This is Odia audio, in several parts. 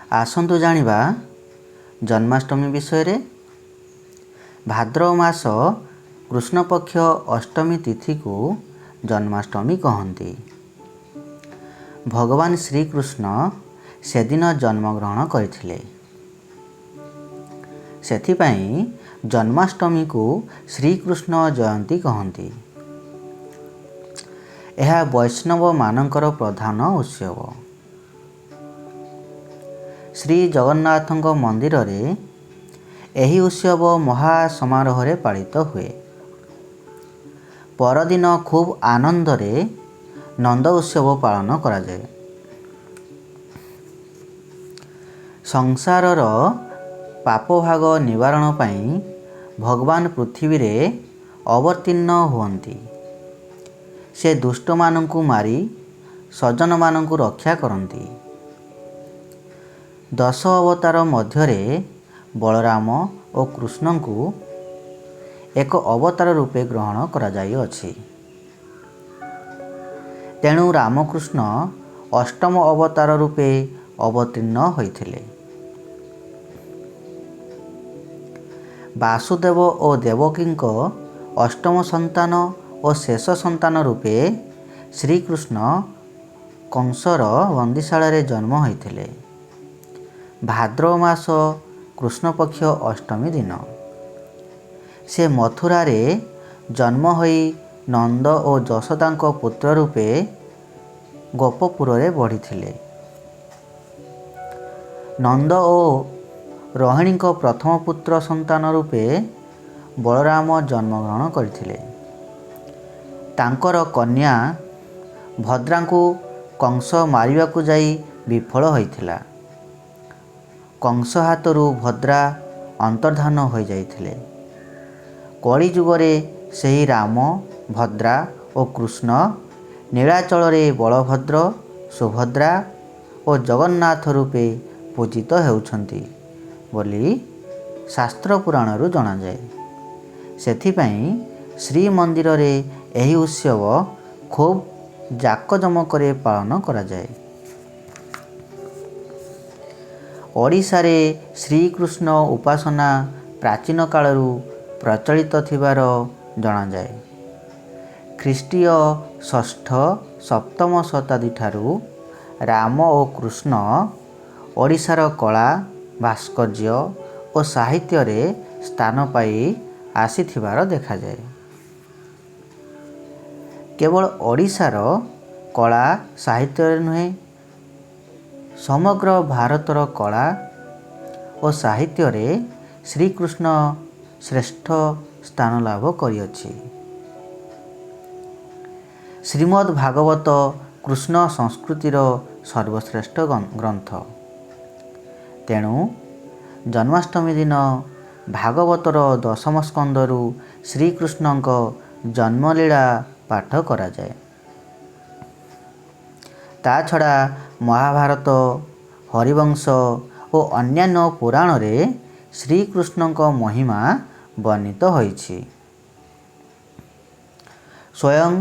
ଆସନ୍ତୁ ଜାଣିବା ଜନ୍ମାଷ୍ଟମୀ ବିଷୟରେ। ଭାଦ୍ରବ ମାସ କୃଷ୍ଣପକ୍ଷ ଅଷ୍ଟମୀ ତିଥିକୁ ଜନ୍ମାଷ୍ଟମୀ କହନ୍ତି। ଭଗବାନ ଶ୍ରୀକୃଷ୍ଣ ସେଦିନ ଜନ୍ମଗ୍ରହଣ କରିଥିଲେ, ସେଥିପାଇଁ ଜନ୍ମାଷ୍ଟମୀକୁ ଶ୍ରୀକୃଷ୍ଣ ଜୟନ୍ତୀ କହନ୍ତି। ଏହା ବୈଷ୍ଣବମାନଙ୍କର ପ୍ରଧାନ ଉତ୍ସବ। ଶ୍ରୀ ଜଗନ୍ନାଥଙ୍କ ମନ୍ଦିରରେ ଏହି ଉତ୍ସବ ମହା ସମାରୋହରେ ପାଳିତ ହୁଏ। ପରଦିନ ଖୁବ୍ ଆନନ୍ଦରେ ନନ୍ଦ ଉତ୍ସବ ପାଳନ କରାଯାଏ। ସଂସାରର ପାପଭାଗ ନିବାରଣ ପାଇଁ ଭଗବାନ ପୃଥିବୀରେ ଅବତୀର୍ଣ୍ଣ ହୁଅନ୍ତି। ସେ ଦୁଷ୍ଟମାନଙ୍କୁ ମାରି ସଜ୍ଜନମାନଙ୍କୁ ରକ୍ଷା କରନ୍ତି। 10 ଅବତାର ମଧ୍ୟରେ ବଳରାମ ଓ କୃଷ୍ଣଙ୍କୁ ଏକ ଅବତାର ରୂପେ ଗ୍ରହଣ କରାଯାଇଅଛି। ତେଣୁ ରାମକୃଷ୍ଣ ଅଷ୍ଟମ ଅବତାର ରୂପେ ଅବତୀର୍ଣ୍ଣ ହୋଇଥିଲେ। ବାସୁଦେବ ଓ ଦେବକୀଙ୍କ ଅଷ୍ଟମ ସନ୍ତାନ ଓ ଶେଷ ସନ୍ତାନ ରୂପେ ଶ୍ରୀକୃଷ୍ଣ କଂସର ବନ୍ଦିଶାଳାରେ ଜନ୍ମ ହୋଇଥିଲେ ଭାଦ୍ରବ ମାସ କୃଷ୍ଣପକ୍ଷ ଅଷ୍ଟମୀ ଦିନ। ସେ ମଥୁରାରେ ଜନ୍ମ ହୋଇ ନନ୍ଦ ଓ ଯଶୋଦାଙ୍କ ପୁତ୍ର ରୂପେ ଗୋପପୁରରେ ବଢ଼ିଥିଲେ। ନନ୍ଦ ଓ ରୋହିଣୀଙ୍କ ପ୍ରଥମ ପୁତ୍ର ସନ୍ତାନ ରୂପେ ବଳରାମ ଜନ୍ମଗ୍ରହଣ କରିଥିଲେ। ତାଙ୍କର କନ୍ୟା ଭଦ୍ରାଙ୍କୁ କଂସ ମାରିବାକୁ ଯାଇ ବିଫଳ ହୋଇଥିଲା। କଂସ ହାତରୁ ଭଦ୍ରା ଅନ୍ତର୍ଦ୍ଧାନ ହୋଇଯାଇଥିଲେ। କଳିଯୁଗରେ ସେହି ରାମ, ଭଦ୍ରା ଓ କୃଷ୍ଣ ନୀଳାଚଳରେ ବଳଭଦ୍ର, ସୁଭଦ୍ରା ଓ ଜଗନ୍ନାଥ ରୂପେ ପୂଜିତ ହେଉଛନ୍ତି ବୋଲି ଶାସ୍ତ୍ର ପୁରାଣରୁ ଜଣାଯାଏ। ସେଥିପାଇଁ ଶ୍ରୀମନ୍ଦିରରେ ଏହି ଉତ୍ସବ ଖୁବ୍ ଜାକଜମକରେ ପାଳନ କରାଯାଏ। ଓଡ଼ିଶାରେ ଶ୍ରୀକୃଷ୍ଣ ଉପାସନା ପ୍ରାଚୀନ କାଳରୁ ପ୍ରଚଳିତ ଥିବାର ଜଣାଯାଏ। ଖ୍ରୀଷ୍ଟୀୟ ଷଷ୍ଠ ସପ୍ତମ ଶତାବ୍ଦୀ ଠାରୁ ରାମ ଓ କୃଷ୍ଣ ଓଡ଼ିଶାର କଳା, ଭାସ୍କର୍ଯ୍ୟ ଓ ସାହିତ୍ୟରେ ସ୍ଥାନ ପାଇ ଆସିଥିବାର ଦେଖାଯାଏ। କେବଳ ଓଡ଼ିଶାର କଳା ସାହିତ୍ୟରେ ନୁହେଁ, ସମଗ୍ର ଭାରତର କଳା ଓ ସାହିତ୍ୟରେ ଶ୍ରୀକୃଷ୍ଣ ଶ୍ରେଷ୍ଠ ସ୍ଥାନ ଲାଭ କରିଅଛି। ଶ୍ରୀମଦ୍ ଭାଗବତ କୃଷ୍ଣ ସଂସ୍କୃତିର ସର୍ବଶ୍ରେଷ୍ଠ ଗ୍ରନ୍ଥ। ତେଣୁ ଜନ୍ମାଷ୍ଟମୀ ଦିନ ଭାଗବତର ଦଶମ ସ୍କନ୍ଧରୁ ଶ୍ରୀକୃଷ୍ଣଙ୍କ ଜନ୍ମଲୀଳା ପାଠ କରାଯାଏ। ତା ଛଡ଼ା ମହାଭାରତ, ହରିବଂଶ ଓ ଅନ୍ୟାନ୍ୟ ପୁରାଣରେ ଶ୍ରୀକୃଷ୍ଣଙ୍କ ମହିମା ବର୍ଣ୍ଣିତ ହୋଇଛି। ସ୍ୱୟଂ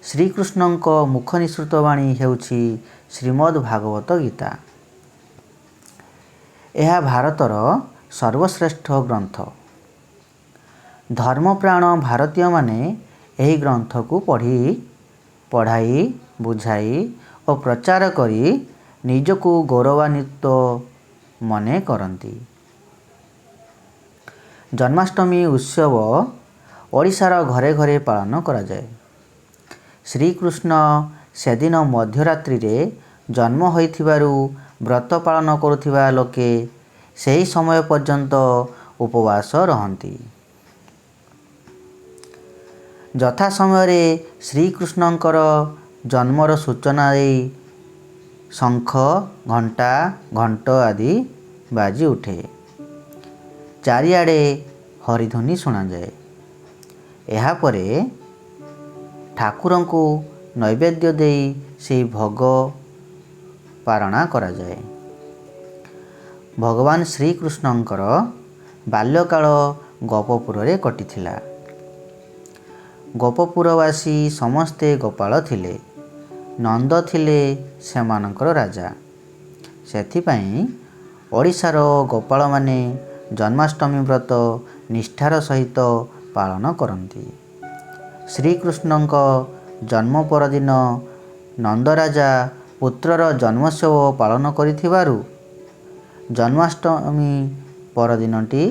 ଶ୍ରୀକୃଷ୍ଣଙ୍କ ମୁଖ ନିଃସୃତ ବାଣୀ ହେଉଛି ଶ୍ରୀମଦ୍ ଭାଗବତ ଗୀତା। ଏହା ଭାରତର ସର୍ବଶ୍ରେଷ୍ଠ ଗ୍ରନ୍ଥ। ଧର୍ମପ୍ରାଣ ଭାରତୀୟମାନେ ଏହି ଗ୍ରନ୍ଥକୁ ପଢ଼ି, ପଢ଼ାଇ, ବୁଝାଇ ଓ ପ୍ରଚାର କରି ନିଜକୁ ଗୌରବାନ୍ୱିତ ମନେ କରନ୍ତି। ଜନ୍ମାଷ୍ଟମୀ ଉତ୍ସବ ଓଡ଼ିଶାର ଘରେ ଘରେ ପାଳନ କରାଯାଏ। ଶ୍ରୀକୃଷ୍ଣ ସେଦିନ ମଧ୍ୟରାତ୍ରିରେ ଜନ୍ମ ହୋଇଥିବାରୁ ବ୍ରତ ପାଳନ କରୁଥିବା ଲୋକେ ସେହି ସମୟ ପର୍ଯ୍ୟନ୍ତ ଉପବାସ ରହନ୍ତି। ଯଥା ସମୟରେ ଶ୍ରୀକୃଷ୍ଣଙ୍କର ଜନ୍ମର ସୂଚନା ଦେଇ ଶଙ୍ଖ, ଘଣ୍ଟା, ଘଣ୍ଟ ଆଦି ବାଜି ଉଠେ। ଚାରିଆଡ଼େ ହରିଧ୍ୱନି ଶୁଣାଯାଏ। ଏହାପରେ ଠାକୁରଙ୍କୁ ନୈବେଦ୍ୟ ଦେଇ ସେହି ଭୋଗ ପାରଣା କରାଯାଏ। ଭଗବାନ ଶ୍ରୀକୃଷ୍ଣଙ୍କର ବାଲ୍ୟକାଳ ଗୋପପୁରରେ କଟିଥିଲା। ଗୋପପୁରବାସୀ ସମସ୍ତେ ଗୋପାଳ ଥିଲେ। ନନ୍ଦ ଥିଲେ ସେମାନଙ୍କର ରାଜା। ସେଥିପାଇଁ ଓଡ଼ିଶାର ଗୋପାଳମାନେ ଜନ୍ମାଷ୍ଟମୀ ବ୍ରତ ନିଷ୍ଠାର ସହିତ ପାଳନ କରନ୍ତି। ଶ୍ରୀକୃଷ୍ଣଙ୍କ ଜନ୍ମ ପରଦିନ ନନ୍ଦରାଜା ପୁତ୍ରର ଜନ୍ମୋତ୍ସବ ପାଳନ କରିଥିବାରୁ ଜନ୍ମାଷ୍ଟମୀ ପରଦିନଟି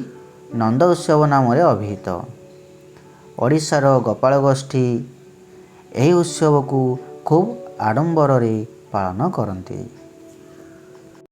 ନନ୍ଦ ଉତ୍ସବ ନାମରେ ଅଭିହିତ। ଓଡ଼ିଶାର ଗୋପାଳ ଗୋଷ୍ଠୀ ଏହି ଉତ୍ସବକୁ ଖୁବ୍ ଆଡ଼ମ୍ବରରେ ପାଳନ କରନ୍ତି।